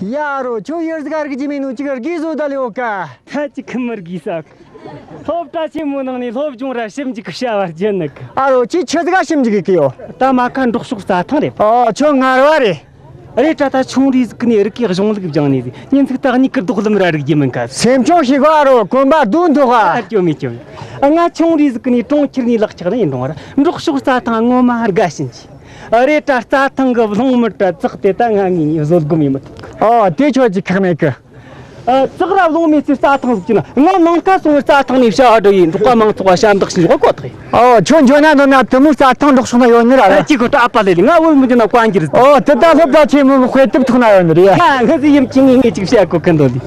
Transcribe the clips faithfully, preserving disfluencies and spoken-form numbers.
ཡ་རོ། ཁྱོད་ཡུལ་ཟིག་ག་རིག་རྒྱུ་མེད་ནོ་ཅིག་རྒས་བཟོ་ད་ལེ་ཡོད་ཀ། ད་ཅི་ཁི་མི་རྒས་ས་གི། སློབ་གྲྭ་ཆེན་མོ་ནང་ནས་སློབ་སྦྱོང་ར་ཞིབ་འཇུག་གི་བྱ་བ་བརྒྱུད་ནི་གི། ཨ་རོ། ཁྱོད་ཆི་ཟིག་ག་ཞིབ་འཇུག་གི་གི་ཡོད། ད་མ་ཁ་འབྲོག་ཕྱོགས་རྩྭ་ཐང་རེད། ཨོ། ཁྱོད་ངར་བ་རེད། རེད་དྲ། ད་ཆུང་རིས་ཟིག་གི་ནས་རི་སྐྱེས་གཞུང་ལུགས་སྦྱངས་ནས་ཟིག་ཉིན་ཟིག་ད་གཉིས་ཀྱི་རྡོག་ལམ་ར་རིག་རྒྱུ་མིན་ཀ། སེམས་ཆུང་ཞིག་གོ། ཨ་རོ། གོམ་པ་དོན་ཐོག་ག། ཨ། སྐྱོ་མེད་སྐྱོ་མེད། ང་ཆུང་རིས་ཟིག་གི་ནས་གྲོང་ཁྱེར་ནས་ལག་ཆགས་ནས་ཡིན་རུང་བར་འབྲོག་ཕྱོགས་རྩྭ་ཐང་ངོ་མ་དགའ་ཕྱིན་ཆི། རེད་དྲ། རྩྭ་ཐང་གི་རླུང་མི་དྲ་ཙག་དེ་ད་ང་ངས་ནས་བཟོད་སྒོམ་ཡེད་མི་ཐུབ་གི། ཨོ། དེ་ཁྱོད་ཀྱི་ཁག་མེད་གི། ཨ། ཙག་ར་རླུང་མེད་ཚེ་རྩྭ་ཐང་ཟིག་ཅི་ན། ང་ནང་ཁ་སོང་བའི་རྩྭ་ཐང་ནས་བྱ་བ་སྒྲུབ་ཡིན། འབྲོག་པ་མང་ཚོགས་པ་ཞབས་འདེགས་ཞུ་འཇོག་གོ་ཐག་ཡིན། ཨོ། ཁྱོད་འཇོན་ན་འདོད་ན་དུ་མོ་རྩྭ་ཐང་འབྲོག་ཕྱོགས་ན་ཡོད་ནི་ར། ཨ། ལ་ཅི་གོ་ད་ཨ་ཕ་ལེ་ལེ། ང་བོད་མི་འཇོན་ན་བཀའ་འགྱུར་ཟིག། ཨོ། དེ་ད་སློབ་གྲྭ་ཆེན་མོ་དཔེ་དེབ་ཐོག་ན་ཡོད་ནི་རེད་ཡ། ང་ངི་ཟི་ཡིམ་ཅི་ངི་ངི་ཅིག་བཤད་གོ་གི་འདོད་ལི།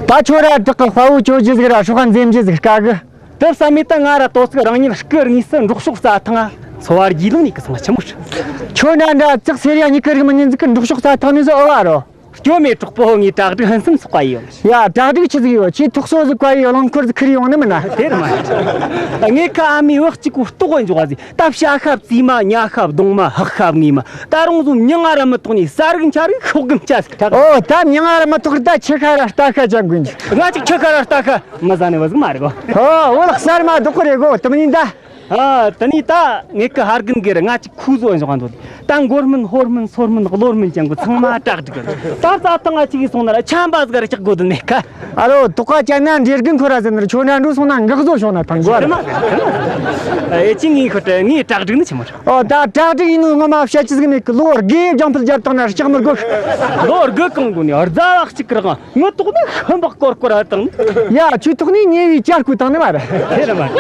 ད་ཁྱོད་ར་བདག་གི་དཔའ་བོ་ཅོ་ཇི་ཟིག་ར་ཧྲོ་ཁ་འཛེམ་རྒྱུ་ཟིག་དཀའ་གི། དེ་བསམ་མེད་ད་ང་ར་ཏོ་ཚིག་རང་ཉིད་སྐུ་དངོས་སུ་འབྲོག་ཕྱོགས་རྩྭ་ཐང་ང་འཚོ་བ་རྒྱུས་ལོན་ནས་གི་སོང་ཆི་མོ་ཧྲི། ཁྱོད་འདྲ་འདྲ་ཙག་སེ་རི་ཡ་གཉིས་ཀི་རིགས་མི་ཉིན་ཟིག་གི་འབྲོག་ཕྱོགས་རྩྭ་ཐང་ནས་བཟོ་ཨ་བ་རོ། སྐྱོ་མེད་གྲོགས་པོ། ངས་གྲ་སྒྲིག་ཕུན་སུམ་ཚོགས་པ་ཡིན། ཡ། གྲ་སྒྲིག་ཆི་ཟིག་ཡོད། ཁྱེད་ཐུགས་གསོ་ཟིག་བཀའ་ཡི་རླངས་འཁོར་ཟིག་ཁུར་ཡོང་ནི་མིན་ན། དེར་མ་ངས་ཁ་ཨ་མའི་བུ་གཅིག་གོ་ལྟོགས་འཇོག་ཟིག། ད་བྱ་ཤ་བཙས་མ། ཉ་ཤ་བརྡུངས་མ། ཧག་ཤ་བརྔོས་མ། ད་རུང་བཟོ་མྱི་ང་ར་མི་ཐོག་ནས་ཟ་རིགས་འཆའ་རིགས་ཤོག་གམ་ཆ་ཟིག་ཁྲག། ཨོ། ད་མྱི་ང་ར་མི་ཐོག་ད་ཁྱི་ཤ་ར་རྟ་ཤ་ཅན་དགོས་འཇིག། ང་ཅིག་ཁྱི་ཤ་ར་རྟ་ཤ་མི་ཟ་ནི་བ་ཟིག་མ་རེད་གོ། ཨོ། འོ་ལག་གསར་མ་རྡོག་གི་རེད་གོ། དུ་མི་ཉིན་ད། ཨ། དེ་ནས་ད་ངེད་ཀྱི་ཧར་རྒན་གི་ར་ང་ཅིག་ཁུ་བཟོ་འཇོག་འདོད། ད་མགོ་སྨན་ཕོར་སྨན་སོར་སྨན་གློ་སྨན་ཅན་གོ་ཚང་མ་གྲ་སྒྲིག་གི། ད་རྩྭ་ཐང་ང་ཅིག་གིས་སོང་ན་ར་ཆམ་པ་ཟིག་ར་ཆག་དགོས་དོན་མེད་ཁ། ཨ་རོ། དོགས་ཀ་ཅན་ན་འདྲེ་རྒན་ཁོ་ར་ཟེར་ནི་ར། ཁྱོད་འདྲ་འགྲོ་སོང་ན་འགག་བཟོ་བྱུང་ན་ཐང་གོ་ར། ཨེ་ཅི་ངའི་ཁོ་ཏྲ་ངའི་གྲ་སྒྲིག་ནི་ཆི་མོ་རེད། ཨོ། ད་གྲ་སྒྲིག་ཡིན་ནོ་ངོ་མ་བཤད་ཆི་ཟིག་མེད་གི། ལོ་དགུའི་རྒྱང་འཕེལ་རྒྱབ་བཏང་ན་ལྕགས་མི་དགོས། ལོ་དགུ་གང་དགོས་ནས་རྫ་བ་གཅིག་གི་རང་ངའི་ཐོག་ནས་ཤམ་བག་སྐོར་སྐོར་བཏང་། ཡ། ཁྱོའི་ཐོག་ནས་ཉེ་བའི་ཅར་བསྐོལ་བཏང་ནི་མ་རེད། དེ་རེད་མ་རེད།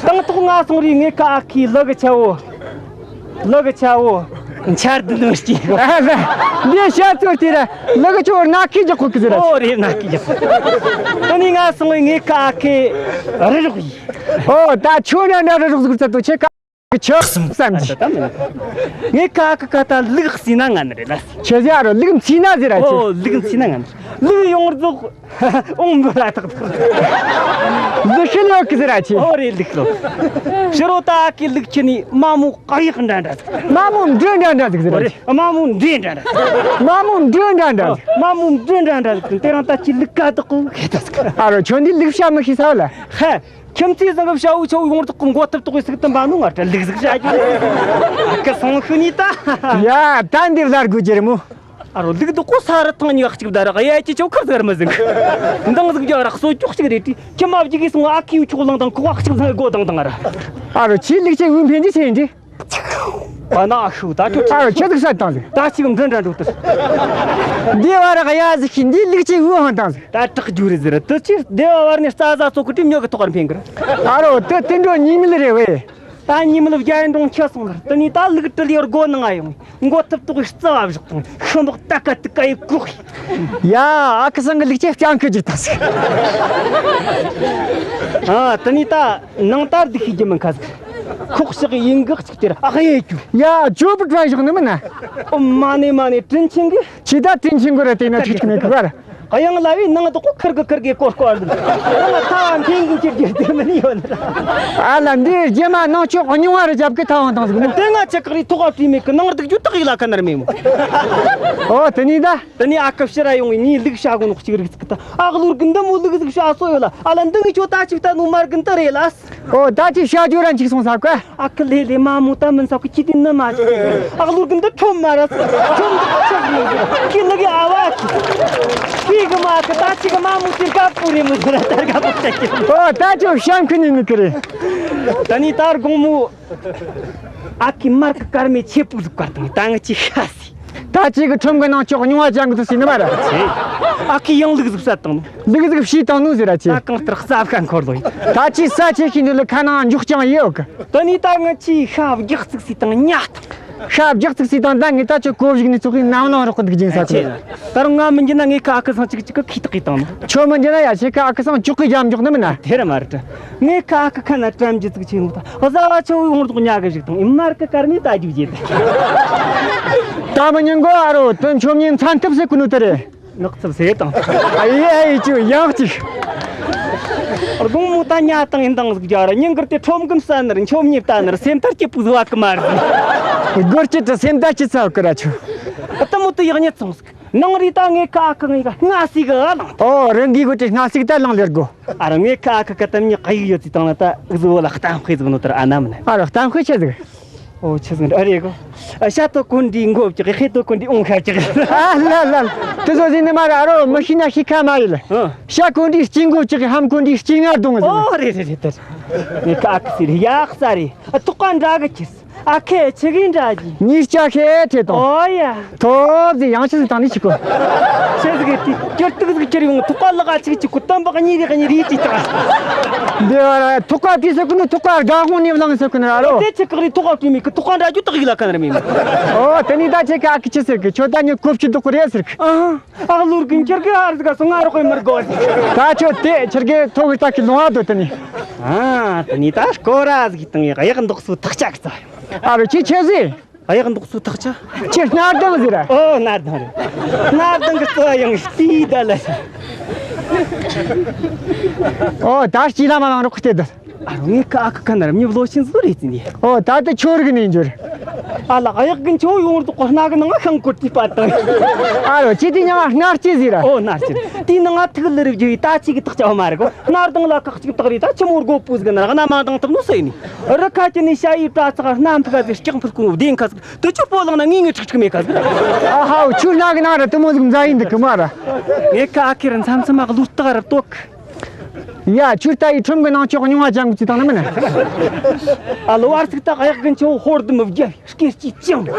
དང་ཐོག་ང་སོང་རིས་ངའི་ཁ་ཨ་ཁའི་ལུ་གི་ཆ་བོ། ལུ་གི་ཆ་བོ། འཆར་ལྡན་ནོ་སྐྱེས་གོ། ཨ་ཧ། འདི་ཤ་ཚོད་དེ་ར་ལུ་གི་ཆ་བོ་རྣ་ཁའི་རྒྱག་གོ་གི་ཟེར་ར། ཨོ་རེད། རྣ་ཁའི་རྒྱག་གོ། དེ་ནས་ང་སོང་བའི་ངའི་ཁ་ཨ་ཁའི་རི་རོག་ཡིན། ཨོ། ད་ཁྱོད་ར་འདྲ་རི་རོག་ཟིག་ཚད་དོ་ཆེ་ཁ། ཆོག་གསུམ་བསམ་གྱི། ད་མིན། ངས་ཁ་ཁ་ཁ་ད་ལུག་བསྲིས་ན་ང་ནི་རེད་ལ། ཆེ་ཟེར་རོ། ལུག་མཚིས་ན་ཟེར་ར་ཆེ། ཨོ། ལུག་མཚིས་ན་ང་ནི། ལུག་ཡོང་རྫོགས་ཨོང་འབུ་ལ་ཐག་ཐག། ལུག་ཤི་ལོ་གི་ཟེར་ར་ཆེ། ཨོ་རེད། ལུག་ལོ། ཕྱི་རོ་ད་ཨ་ཀི་ལུག་ཁྱི་ནི་མ་མོ་ཀ་ཡག་འདྲ་འདྲ་ཟིག། མ་མོ་འདྲེ་འདྲ་འདྲ་ཟིག་ཟེར་ར་ཆེ། མ་མོ་འདྲེ་འདྲ་འདྲ། མ་མོ་འདྲེ་འདྲ་འདྲ་ཟིག། མ་མོ་འདྲེ་འདྲ་འདྲ་ཟིག། དེ་རིང་ད་ཁྱི་ལུག་ཀ་དག་གོ་ཧེ་ད་ཟིག། ཨ་རོ། ཁྱོད་འདི་ལུག་ཤ་མི་ཤི་ས་ལ། ཧེ། ཁྱིམ་མཚེས་ཚང་གི་བྱ་བོ་ཆ་བོ་ཡོང་རྫོགས་གི་མགོ་ཐབ་ཏོག་གི་ཟིག་ཏུ་འབའ་ནུ་ང་ཏྲ་ལུག་ཟིག་བྱ་རྒྱུ། ཨ་ཀི་སོང་ཤུ་ནི་ད། ཡ། ད་འདི་ལ་དགོས་ཀྱི་རེད་མོ། ཨ་རོ། ལུག་དུ་ཀོ་ས་རི་ཐང་ཉི་ཤུ་གཅིག་ད་ར་གཡའ་ཅི་ཆོ་ཁར་ཟིག་ར་མི་ཟིག། འདང་ཟིག་རྒྱ་ར་གསོ་ཅོག་ཅིག་རེད་དྲི། ཁྱི་མ་བརྒྱུག་གི་སོང་ཨ་ཁི་ཡུ་ཆོག་ལང་དང་ཁོ་ཨ་གཅིག་ཟིག་སྒོ་དང་དང་ར། ཨ་རོ། ཁྱི་ལུག་ཅི་འུ་འཕེན་གྱི་ཆེ་འདི། ཨ་ན་ཤུ་ད་ཁྱོད། ཨ་རོ། ཁྱོད་ཚིག་ས་བཏང་ཟིག། ད་ཅིག་འདྲ་འདྲ་འགྲོ་ཏུ། འདི་བ་ར་གཡའ་ཟིག་ཤི་འདི་ལུག་ཅི་འུ་ཧང་བཏང་ཟིག། ད་དྲག་རྒྱུ་རེད་ཟེར། དུ་ཅི་སྡེ་བ་བར་ནས་རྩྭ་ཟ་ཚོ་གི་དྲི་མྱོ་གི་ཐོག་གར་འཕེན་གི་ར། ཨ་རོ། དུ་དུད་འགྲོ་ཉིས་མིལ་རེད་བས། ད་ཉིས་མིལ་བརྒྱ་ཡན་འགྲོང་ཁྱི་སོང་ལ། དེ་ནས་ད་ལུག་དྲི་ལི་བར་སྒོ་ནང་ང་ཡོང་། མགོ་ཐབ་ཏོག་གི་རྩ་བ་བཞག་དང་ཤི་མོག་ཏ་ཀ་ཏི་ཀ་ཡི་ཀོག་ཡི། ཡ། ཨ་ཁུ་སང་གི་ལུག་ཅི་སྤྱང་ཁུ་ཅིག་ད་ཟིག། ཨ། དེ་ནས་ད་ནང་ལྟར་འདུག་ཤེས་ཀྱི་མིན་ཁ་ཟིག། ཁོག་ཞག་ཡིན་གག་ཅིག་དེར་ཨག་ཡེ་རྒྱུ། ཡ། ཇོ་བུ་བྲ་བཞག་ནི་མིན་ན། ཨོ་མ་ནེ་མ་ནེ་དྲིན་ཆེན་གི། ཁྱི་ད་དྲིན་ཆེན་གི་ར་དེ་ན་ཁྲིད་ཁི་ནི་གི་ག་ར། གཡང་ལ་བའི་ནང་དུ་ཁུར་གི་ཁུར་གི་སྐོར་སྐོར་འདུག། རང་ཐ་བ་འཐེན་གི་ཁྱེར་རྒྱུ་དེ་མིན་ཡོད་ནི་ར། ཨ་ལ། འདི་རྗེས་མ་ནང་ཆོག་རྙིང་བ་རུ་རྒྱབ་གི་ཐ་བང་བཏང་ཟིག་མོ། དེ་ང་ཆེ་ཁག་རི་ཐོག་བ་བྲིས་མེད་གི། ནང་རྡུག་རྒྱུ་དག་ཡིག་ལ་ཁ་ནར་མེད་མོ། ཨོ། དེ་ནི་ད། དེ་ནས་ཨ་ཁུ་ཕྱི་ར་ཡོང་བའི་ངའི་ལུག་ཤ་གོ་ནོག་གཅིག་རིག་ཚིག་ད། ཨ་ལུར་གི་འདི་མོ་ལུག་ཟིག་ཤ་སོ་ཡོད་ལ། ཨ་ལ་འདི་ངི་ཆོ་ད་ཅིག་ད་ནུ་མར་གི་འདི་རེད་ལ། ཨོ། ད་ཅིག་ཤ་ཇོ་ར་འཇིག་སོང་ས་ཀ། ཨ་ཁུ་ལེ་ལེ་མ་མོ་ད་མིན་ས་ཁུ་ཁྱི་དེ་ནི་མ་ཅིག། ཨ་ལུར་གི་འདི་ཁྲོམ་མ་ར་ཁྲོམ་འདི་ཁ་ཆག་རེད། ཁྱི་ལུག་གི་ཨ་བ་ཁྱི་ཁྱི་གི་མ་ཁུ་ད་ཅིག་གི་མ་མོ་དེ་དགའ་པོ་རེད་མོ་དེ་ར་ད་དགའ་པོ་ཆག་གི། ཨོ། ད་ཅིག་ཤང་ཁུ་ནི་ནི་ཀི་རེད། ད་ནི་ད་དགོང་མོ། ཨ་ཁུས་མར་གི་སྐར་མའི་ཆེ་པོ་ཟིག་བཀར་དང་ད་ངི་ཅི་ཤ་སི། ད་ཅིག་གི་ཁྲོམ་གི་ནང་ཆོག་རྙིང་བ་ཅང་གི་དུ་སི་ནི་མ་ར། ཨ་ཁུས་ཡང་ལུག་ཟིག་བསད་དང་ནོ། ལུག་ཟིག་བཤས་དང་ནོ་ཟེར་ར་ཆེ། ད་གང་ལྟར་རྩྭ་ཁ་འཁོར་ལོ་ཡིན། ད་ཅིག་ས་ཆེ་ཤི་འདི་ལ་ཁ་ནང་འཇོག་ཅང་ཡོད་གི། ད་ནི་ད་ངི་ཅི་ཤ་བརྒྱག་ཙིག་སི་དང་ཉ་དང་། ཤ་བརྒྱག་ཙིག་སི་དང་ད་ངི་ད་ཆོ་གོ་བཞིག་ནི་ཚོགས་གི་ནམ་ལངས་རོགས་གི་འདུག་ཅིང་ས་ཆེ། ད་རུང་ང་མི་འགྱུར་ན་ངས་ཁ་ཨ་ཁུ་སང་ཅིག་ཅིག་གི་ཁི་ཏག་གི་དང་ནོ། ཁྱོད་མི་འགྱུར་ན་ཡ་ཆེ་ཁ་ཨ་ཁུ་སང་ཅོག་གི་རྒྱབ་འཇོག་ནི་མིན་ན། དེ་ར་མ་རེད། ངས་ཁ་ཨ་ཁུ་ཁ་ན་བཀྲམ་རྒྱུ་ཙིག་ཆེ་ནོ་ད། བཟའ་བ་ཆེ་བོ་ཡོང་རྫོགས་ཉ་གི་བཞག་དང་ཨེ་མར་གི་སྐར་མའི་ད་རྒྱུ་བརྗེད་དེ། ད་མི་ཉན་གོ་ཨ་རོ། དོན་ཆོམ་ཉིན་མཚན་ཐུབ་ཟེར་གོ་ནོ་དེ་རེད། ནག་ཚབ་ཟེར་དང་། ཨ་ཡེ་ཨ་ཡེ་ཅིག་ཡང་ཅིག། དགོང་མོ་ད་ཉ་དང་ཨེ་འདང་ཟིག་རྒྱ་ར་ཉིན་དཀར་དེ་ཁྲོམ་གི་ས་ནར་ཆོམ་ཉིན་ད་ནར་སེམས་ཐར་སྐྱིད་པོ་ཟིག་བ་གི་མ་རེད། སྒོར་སྐྱིད་དུ་སེམས་ད་སྐྱིད་ཚ་བ་གི་ར་ཆོ། ཨ་ད་མོ་དུ་ཡག་ཉེ་ཚོང་ཟིག། ནང་རི་ད་ངས་ཁ་ཁ་ངས་ཁ་སྔ་སིག་ག་ལང་། ཨོ་རང་གི་གོ་ཏི་སྔ་སིག་ད་ལང་ལེར་གོ། ཨ་ར་ངས་ཁ་ཁ་ཀ་ཏམ་ཉི་ཨ་ཡིག་ཡོད་ཙི་དང་ལ་ད་ཨུ་ཟོ་ལ་གཏམ་དཔེ་ཟིག་ནོ་ཏར་ཨ་ན་མ་ན། ཨ་ར་གཏམ་དཔེ་ཆེ་ཟིག། ཨོ་ཆེ་ཟིག་ཨ་རེ་གོ། ཨ་ཤ་ཏོ་ཀུན་འདི་མགོ་བཅག་ཁེ་ཏོ་ཀུན་འདི་ཨོང་ཁ་བཅག། ཨ་ལ་ལ། དེ་ཚོ་ཟིན་ནི་མ་ར་ཨ་རོ་མི་ཤི་ན་ཤི་ཁ་མ་ཡིན་ལ། ཨ། ཤ་ཀུན་འདི་སྐྱིན་མགོ་བཅག་ཧམ་ཀུན་འདི་སྐྱིན་ངར་དུང་ཟིན། ཨོ་རེ་རེ་རེ་ཏར། ངས་ཁ་ཁ་སི་རེ་ཡག་ས་རེ། ཨ་ཐོག་ཀ་འདྲ་གི་ཁྱེར། ཨ་ཁེ་ཆི་གིན་འདྲ་གི། ཉིས་ཆ་ཁེ་ཐེ་དང་། ཨོ་ཡ། ཐོབ་ཟི་ཡང་ཆི་ཟི་དང་ནི་ཆི་ཁོ། ཆི་ཟི་གི་ཏི་ཀྱུར་ཏིག་ཟི་ཀྱུར་ཡོང་ཐོག་ཀ་ལག་ཨ་ཆི་ཆི་ཁོ་ཏམ་པ་ག་ཉི་རི་ག་ཉི་རི་ཅི་ཏ། འདི་བ་ར་ཐོག་ཀ་ཏི་སེ་ཁོ་ནི་ཐོག་ཀ་དགའ་ཧོང་ནི་བླང་སེ་ཁོ་ནི་ར་རོ། དེ་ཆི་ཁག་རི་ཐོག་ཀ་ཀྲུ་མི་ཀི་ཐོག་ཀ་འདྲ་རྒྱུ་དག་ཡིག་ལ་ཀ་ན་ར་མི་མི། ཨོ་དེ་ནི་ད་ཆི་ཀ་ཀི་ཆི་ཟེར་གི་ཆོ་ད་ཉི་ཀོབ་ཆི་དུག་རེ་ཟེར་གི། ཨ། ཨ་ལུར་གིན་ཁྱེར་གི་ཧར་ཟི་ག་སོ་ང་རོགས་མར་གོ་ཟི། ད་ཆོ་དེ་ཁྱེར་གི་ཐོག་གི་ད་ཀི་ལོང་ཨ་དོ་དེ་ནི། ཨ་དེ་ནི་ད་སྐོར་ར་ཟི་གི་དང་ཡག་ཡག་འདོགས་སུ་ཐག་ཆག་ཙ། ཨ་རོ་ཁྱི་ཆེ་ཟི། གཡག་འདོགས་སུ་ཐག་ཆ། ཁྱི་སྣར་དང་ཟེར་ར། ཨོ་སྣར་དང་རེད། སྣར་དང་གི་རྩ་ཡང་ལྟིས་ད་ལ། ཨོ་ད་སྐྱིད་ལ་མ་ལང་རོགས་ཁི་ཏེ་ད། ཨ་རོ་ངས་ཁ་ཨ་ཁ་ཁ་ན་ར་མྱི་བློ་ཆེན་བཟོ་རེད་ཟིན་ནི། ཨོ་ད་ད་ཁྱོད་རིག་ནས་འབྱོར། ཨ་ལ་གཡག་གི་མཆོ་ཡོང་རྡོག་གི་སྣ་གི་ནང་ཤང་ཀོ་ཏི་པ་དང་། ཨ་རོ་ཁྱི་དེ་ཉང་སྣར་སྐྱིད་ཟེར་ར། ཨོ་སྣར་སྐྱིད། དེའི་ནང་ཐུག་ལི་རིག་རྒྱུ་ཡི་ད་ཅིག་གི་ཐག་ཆ་བ་མ་རེད་གོ། སྣར་དང་ལ་ཁག་ཅིག་དག་རེད། ད་ཆི་མོ་རྒོད་པོ་ཟིག་ན་ར་གནའ་མ་དང་ཐུབ་ནོ་སེ་ནི། རི་ཁ་ཅི་ནི་ཤ་ཡི་པྲ་ཚག་སྣ་འཕུག་ག་ཟེར་སྐྱག་འཕུར་ཀུན་བདེན་ཁ་ཟིག། དུ་ཆུ་སྤོ་ལངས་ན་ངེས་ངེས་ཁྲིག་ཁྲིག་མེད་ཁ་ཟིག། ཨ་ཧའོ་ཆུ་སྣ་གི་ནང་ར་དུ་མོ་ཟིག་མཛའ་ཡིན་འདུག་གི་མ་ར། ངས་ཁ་ཨ་ཁེ་ར་མཚམས་མཚམས་མ་གླུ་སྟག་ར་ཏོག། ཡ་ཆུ་རྟ་ཡི་ཁྲོམ་གི་ནང་ཆོག་རྙིང་བ་ཅང་གི་ཅི་དང་ན་མིན། ཨ་ལོ་བར་ཚིག་ད་གཡག་གི་མཆོ་ཧོར་དུ་མི་བརྒྱབ་སྐེ་སྐྱིད་ཅང་།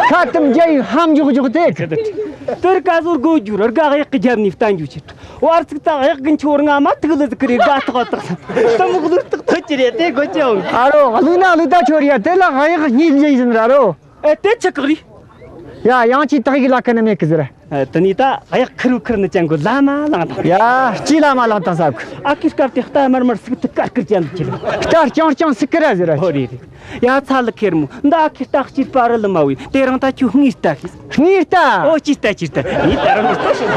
ཁ་དུ་མཇལ་ཡི་ཧམ་འཇོག་འཇོག་དེ། དེར་ཀ་ཟོར་དགོས་རྒྱུ་ར་དགའ་གཡག་གི་རྒྱབ་ནས་བསྟན་རྒྱུ་ཆེད། བར་ཚིག་ད་གཡག་གི་མཆོ་རྔ་མ་ཐུག་ལི་ཟིག་གི་རེ་དགའ་ཐག་ཐག་ད་མོ་གླུ་སྟག་ཐོད་ཀྱི་རེད་དེ་དགོས་ཅི་ཡོང་། ཨ་རོ་གླུ་ན་གླུ་ད་ཆོ་རེད་ཡ། དེ་ལ་གཡག་གཉིས་ལ་ཡིན་ར་རོ། ཨེ་དེ་ཆི་ཁག་རེད། ཡ་ཡང་ཅི་དག་གི་ལ་ཁ་ན་མེད་གི་ཟེར། ཨེ་དེ་ནི་ད་གཡག་ཁུར་བུ་ཁུར་ནི་ཅན་གོ་ལ་མ་ལང་དང་། ཡ་སྐྱིད་ལ་མ་ལང་དང་ས་གི། ཨ་ཁི་སྐབས་དེ་རྟ་དམར་དམར་སུག་ཐུག་དཀར་དཀར་ཅན་དུ་ཁྱེར། རྟ་རྐྱང་རྐྱང་སུག་ཁི་ར་ཟེར་ར། ཧོ་རེད་རེད། ཡ་ཚ་ལུ་ཁེར་མོ་འདི་ཨ་ཁི་རྟ་སྐྱིད་པ་རི་ལི་མ་བུ་དེ་རང་ད་ཁྱོད་སྔིས་རྟ་ཁི། སྔིས་རྟ། ཨོ་སྐྱིད་རྟ་སྐྱིད་རྟ་ཡིན་ད་རང་གི་རྟ་ཤི།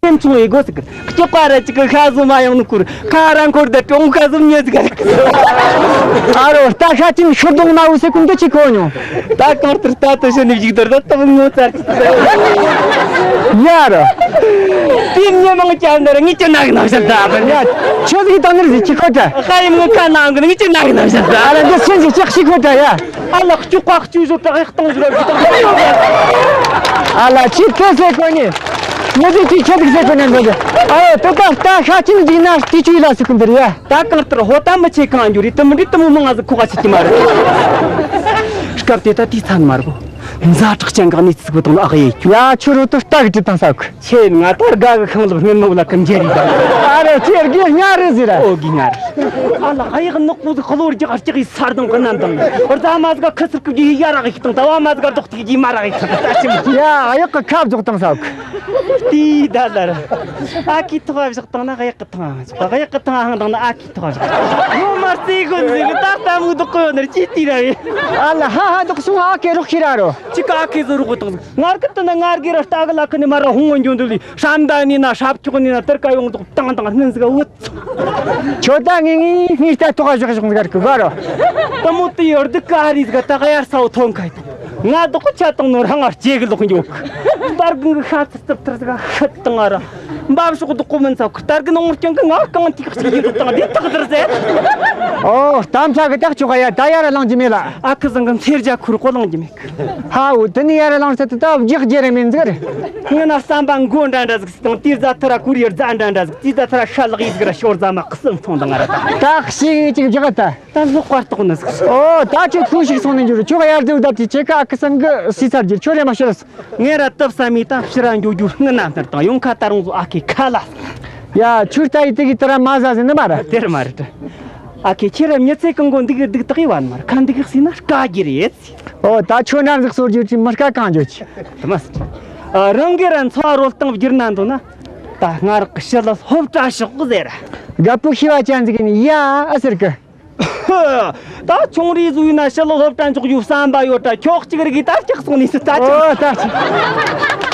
ཁྱིམ་ཚང་ཡི་སྒོ་ཟིག་གི་སྐྱོག་པ་ར་ཅིག་གི་ཤ་ཟོ་མ་ཡོང་ནི་ཁུར་ཁ་ར་འཁོར་ད་ཀྲུང་ཁ་ཟོ་མྱི་ཟིག་ག་རེད། ཨ་རོ་རྟ་ཤ་ཅིན་ཤོར་དོང་མ་འུ་སེ་ཀུན་ཏུ་ཅི་གོ་ཉོ། ད་གང་ལྟར་རྟ་དུ་ཤི་ནི་བཞུགས་དར་ད་ཏུ་ངོ་ཚར་ཅི་ཟེར། ཡ་རོ། དེ་མྱི་མང་ཅན་འདིར་ངས་ཅི་ནག་ནག་ཤར་ད་བ་ཉ། ཆོས་ཟིག་དང་ནི་ཟིག་ཅི་ཁོ་ད། ཧ་ཡིམ་ངོ་ཁ་ནང་གི་ངས་ཅི་ནག་ནག་ཤར་ད། ཨ་ར་འདི་སུན་ཟིག་ཅག་ཤི་ཁོ་ད་ཡ། ཨ་ལགས་ཅུ་ཀ་ཅུ་ཟོ་ད་ཡག་གཏོང་ཟིག་ར་གི་ད། ཨ་ལ་ཅི་ཐེ་སེ་ཀོ་ནི། ཉི་ཟིག་ཅི་ཆ་ཟིག་སེ་ཀོ་ནི་འདོད་ཀྱི། ཨ་ཡོ་དེ་ད་ད་ཤ་ཅིན་འདི་ན་ཏི་ཅུ་ལ་སི་ཀུན་དེར་ཡ། ད་གང་ལྟར་ཧོ་ད་མི་ཆེ་གང་འགྱུར་རེད། དུ་མི་འདྲི་དུ་མི་མང་ང་ཟིག་ཁོ་ག་ཆི་ཀྱི་མ་རེད། སྐབས་དེ་ད་དེའི་ཚན་མ་རེད་གོ། མཛའ་དྲག་ཅན་གང་ནས་ཚིག་པོ་དང་ཨག་ཡེ་ཁྱུ། ཡ་ཁྱོད་རོ་ཏོ་རྟ་གི་དྲི་དང་ས་ཀུ། ཆེ་ང་ད་དགའ་གི་ཤིང་ལ་སྔོན་མོ་ལ་ཀུན་རྒྱལ་རེད་ད། ཨ་རོ་ཁྱེད་དགེ་ཉ་རེད་ཟེར་ར། ཨོ་དགེ་ཉ་རེད། ཨ་ལ་ཨ་ཡག་ནག་པོ་ཟིག་གློ་རྒྱག་རྒྱག་ཡི་སར་དང་གི་རྣམས་དང་། རྫ་མ་ཟིག་ཁུ་སིར་ཀུ་གི་ཡ་རག་ཡིག་དང་ད་བ་མ་ཟིག་རྡོག་ཐིག་གི་མ་རག་ཡིག་དང་ད་ཅི་མི། ཡ་ཨ་ཡག་གི་ཁ་བཟོག་དང་ས་ཀུ། དེའི་ད་ལ་ར། ཨ་ཁི་ཐོག་བཞག་བཏང་ན་ཨ་ཡག་གི་ཐང་ཨ་ཡག་གི་ཐང་ཨ་ཧང་དང་ན་ཨ་ཁི་ཐོག་བཞག་ངོ་མ་རྩེ་གོ་ནི་ཟིག་ད་ལྟ་མུ་དུ་ཀོ་ནར་ཅི་ཏི་ར་བས། ཨ་ལ་ཧ་ཧ་དུག་སུང་ཨ་ཁེ་རོག་ཁི་ར་རོ། ཅི་ཀ་ཨ་ཁེ་ཟོ་རོག་གོ་དང་ཟིག་ངར་གི་ཏི་ན་ངར་གི་ར་རྟ་གི་ལ་ཁི་ནི་མ་ར་ཧུང་ངོ་འཇོན་དུ་ལི་ཧྲམ་ད་ནི་ན་ཧྲབ་ཁྱོག་ནི་ན་ཏིར་ཀ་ཡོང་དུག་ཏང་ཏང་སྔན་ཟིག་ག་འུ་ཚོ། ཁྱོད་ད་ངེ་ངེ་ངེ་ལྟ་ཐོག་ག་བཞག་བཞག་ཟིག་ག་ར་ཀི་ག་རོ། ཏི་མོ་ཏི་ཡོར་དི་ཀ་རི་ཟིག་ག་ད་ག་ཡར་ས་འོ་ཐོན་ཁ་ཡི་ཏི། ང་དོག་ཆ་དང་ནོར་ཧང་ང་ལྕེ་གི་ལོག་འགྱོ། རྟ་གི་ཤ་ཚིར་ཚིར་ཚིར་ཟིག་ཤི་དང་ང་ར། འབབ་ཤོག་དོག་གོ་མིན་ཚ་ཁུ་རྟ་གི་ནང་རྐྱང་གི་ང་རྐང་ཐིག་ཅིག་ཡིན་དང་འདི་ཐག་དར་ཟེར། ཨོ་གཏམ་ཆ་གི་ཏག་ཆོག་ག་ཡ་ད་ཡར་ལངས་ཀྱི་མེད་ལ། ཨ་ཁུ་ཟང་གི་མཚེར་རྒྱ་ཁུར་ཀོ་ལངས་ཀྱི་མེད། ཧ་འུ་དེ་ནི་ཡར་ལངས་ཚད་དུ་ད་བརྒྱག་རྒྱ་རེ་མིན་ཟིག་རེད། ངི་ན་བསམ་པ་མགོ་འདྲ་འདྲ་ཟིག་དང་དེ་རྫ་ཐུ་ར་ཁུར་ཡར་རྫ་འདྲ་འདྲ་ཟིག་དེ་རྫ་ཐུ་ར་ཤ་ལག་ཡིག་ཟིག་ར་ཤོར་རྫ་མ་གསུམ་ཚོང་དང་ང་ར་ད། ད་ཤི་ཅིག་བརྒྱག་ད། ད་ལོག་པར་རྟོག་ནི་ཟིག་ཨོ་ད་ཁྱོད་ཁུ་ཞིག་སོང་ནས་འགྱུར་ཁྱོད་ཡར་དུ་བསྡད་དེ་ཁྱེད་ཀ་ཨ་ཁུ་སང་གི་སི་ཚར་རྒྱུ་ཁྱོད་རེ་མ་ཤི་ར་སོང་། ངས་ར་སྟབས་བསམ་མི་ད་ཕྱི་ར་འགྱོ་རྒྱུ་སྔུན་ན་སྣར་དང་ཡོང་ཁ་ད་རུང་བཟོ་ཨ་ཁེ་ཁ་ལ། ཡ་ཁྱོད་ལྟ་ཡི་དེ་གི་དེ་ར་མ་ཟ་ཟིན་ནི་མ་ར། དེར་མ་རེད། ཨ་ཁེ་ཁྱེད་ར་མྱི་ཚེ་གང་གོ་འདུག་གི་འདུག་དག་ཡི་བ་ནི་མ་ར་ཁ་འདུག་གི་སི་ན་དཀའ་རྒྱུ་རེད། ཨོ་ད་ཁྱོད་ནར་ཟིག་གསོ་རྒྱུ་ཅི་མི་དཀའ་གང་འགྱོ་ཅི། དེ་མ་སི། ཨ་རང་གི་ར་འཚོ་བ་རོལ་སྟངས་བསྒྱུར་ན་འདོད་ན། ད་སྔར་གི་ཕྱི་ལ་ཧོབ་ཏྲ་ཤོག་གི་ཟེར། རྒད་པོ་ཤི་བ་ཅན་ཟིག་ཡིན་ཡ་ཨ་ཟེར་གི། ད་ཆུང་རིས་བཟོས་ན་ཕྱི་ལོགས་སློབ་གྲྭ་འཇོག་རྒྱུ་བསམ་པ་ཡོད་དྲ་ཁྱོག་གཅིག་རིག་གིས་ད་ལྕགས་སོང་ནས་སུ་ད་ཅི། ཨོ་ད་ཅི།